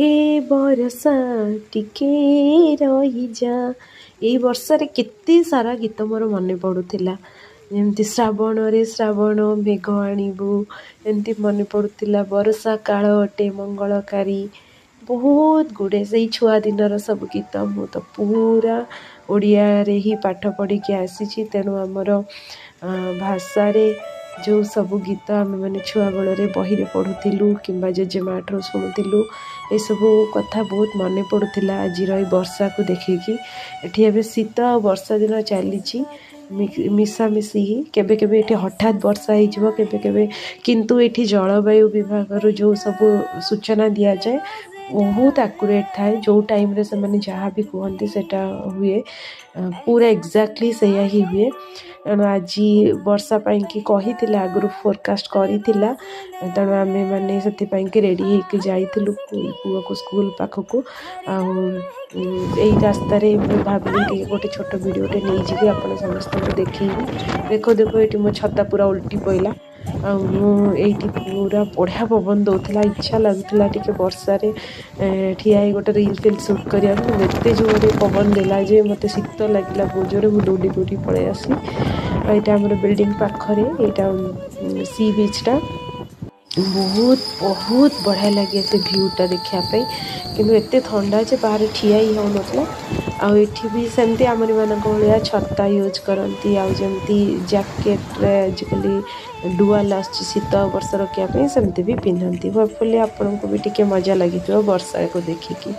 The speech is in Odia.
ହେ ବରଷା ଟିକେ ରହିଯା। ଏଇ ବର୍ଷାରେ କେତେ ସାରା ଗୀତ ମୋର ମନେ ପଡ଼ୁଥିଲା, ଯେମିତି ଶ୍ରାବଣରେ ଶ୍ରାବଣ ମେଘ ଆଣିବୁ, ଏମିତି ମନେ ପଡ଼ୁଥିଲା। ବରଷା କାଳ ଅଟେ ମଙ୍ଗଳକାରୀ, ବହୁତ ଗୁଡ଼ିଏ ସେଇ ଛୁଆ ଦିନର ସବୁ ଗୀତ। ମୁଁ ତ ପୁରା ଓଡ଼ିଆରେ ହିଁ ପାଠ ପଢ଼ିକି ଆସିଛି, ତେଣୁ ଆମର ଭାଷାରେ ଯେଉଁ ସବୁ ଗୀତ ଆମେମାନେ ଛୁଆବେଳରେ ବହିରେ ପଢ଼ୁଥିଲୁ କିମ୍ବା ଜେଜେମାଆଠାରୁ ଶୁଣୁଥିଲୁ, ଏସବୁ କଥା ବହୁତ ମନେ ପଡ଼ୁଥିଲା ଆଜିର ଏଇ ବର୍ଷାକୁ ଦେଖିକି। ଏଠି ଏବେ ଶୀତ ଆଉ ବର୍ଷା ଦିନ ଚାଲିଛି ମିଶାମିଶି। କେବେ କେବେ ଏଠି ହଠାତ୍ ବର୍ଷା ହେଇଯିବ, କେବେ କେବେ। କିନ୍ତୁ ଏଠି ଜଳବାୟୁ ବିଭାଗରୁ ଯେଉଁ ସବୁ ସୂଚନା ଦିଆଯାଏ ବହୁତ ଆକୁରେଟ୍ ଥାଏ। ଯେଉଁ ଟାଇମ୍ରେ ସେମାନେ ଯାହା ବି କୁହନ୍ତି ସେଇଟା ହୁଏ, ପୁରା ଏକ୍ଜାକ୍ଟଲି ସେଇଆ ହିଁ ହୁଏ। ତେଣୁ ଆଜି ବର୍ଷା ପାଇଁକି କହିଥିଲା, ଆଗରୁ ଫୋରକାଷ୍ଟ କରିଥିଲା, ତେଣୁ ଆମେମାନେ ସେଥିପାଇଁକି ରେଡ଼ି ହେଇକି ଯାଇଥିଲୁ ପୁଅକୁ ସ୍କୁଲ ପାଖକୁ। ଆଉ ଏଇ ରାସ୍ତାରେ ମୁଁ ଭାବିଲି ଟିକେ ଗୋଟେ ଛୋଟ ଭିଡ଼ିଓଟେ ନେଇଯିବି, ଆପଣ ସମସ୍ତଙ୍କୁ ଦେଖେଇବି। ଦେଖୁ ଦେଖୁ ଏଇଠି ମୋ ଛତା ପୁରା ଓଲଟି ପଇଲା। ଆଉ ମୁଁ ଏଇଠି ପୁରା ବଢ଼ିଆ ପବନ ଦେଉଥିଲା, ଇଚ୍ଛା ଲାଗୁଥିଲା ଟିକେ ବର୍ଷାରେ ଠିଆ ହେଇ ଗୋଟେ ରିଲ୍ ଫିଲ୍ ସୁଟ୍ କରିବାକୁ। କିନ୍ତୁ ଏତେ ଜୋରରେ ପବନ ଦେଲା ଯେ ମୋତେ ଶୀତ ଲାଗିଲା ବହୁତ ଜୋରରେ, ମୁଁ ଦୌଡ଼ି ଦୌଡ଼ି ପଳେଇ ଆସିଲି। ଆଉ ଏଇଟା ଆମର ବିଲ୍ଡିଂ ପାଖରେ, ଏଇଟା ସି ବିଚ୍ଟା। ବହୁତ ବହୁତ ବଢ଼ିଆ ଲାଗେ ସେ ଭ୍ୟୁଟା ଦେଖିବା ପାଇଁ, କିନ୍ତୁ ଏତେ ଥଣ୍ଡା ଯେ ବାହାରେ ଠିଆ ହିଁ ହେଉନଥିଲା। ଆଉ ଏଠି ବି ସେମିତି ଆମରିମାନଙ୍କ ଭଳିଆ ଛତା ୟୁଜ୍ କରନ୍ତି, ଆଉ ଯେମିତି ଜ୍ୟାକେଟ୍ରେ ଆଜିକାଲି ଡୁଆଲ୍ ଆସୁଛି ଶୀତ ଆଉ ବର୍ଷା ରଖିବା ପାଇଁ, ସେମିତି ବି ପିନ୍ଧନ୍ତି। ହୋପଫୁଲି ଆପଣଙ୍କୁ ବି ଟିକେ ମଜା ଲାଗିଥିବ ବର୍ଷାକୁ ଦେଖିକି।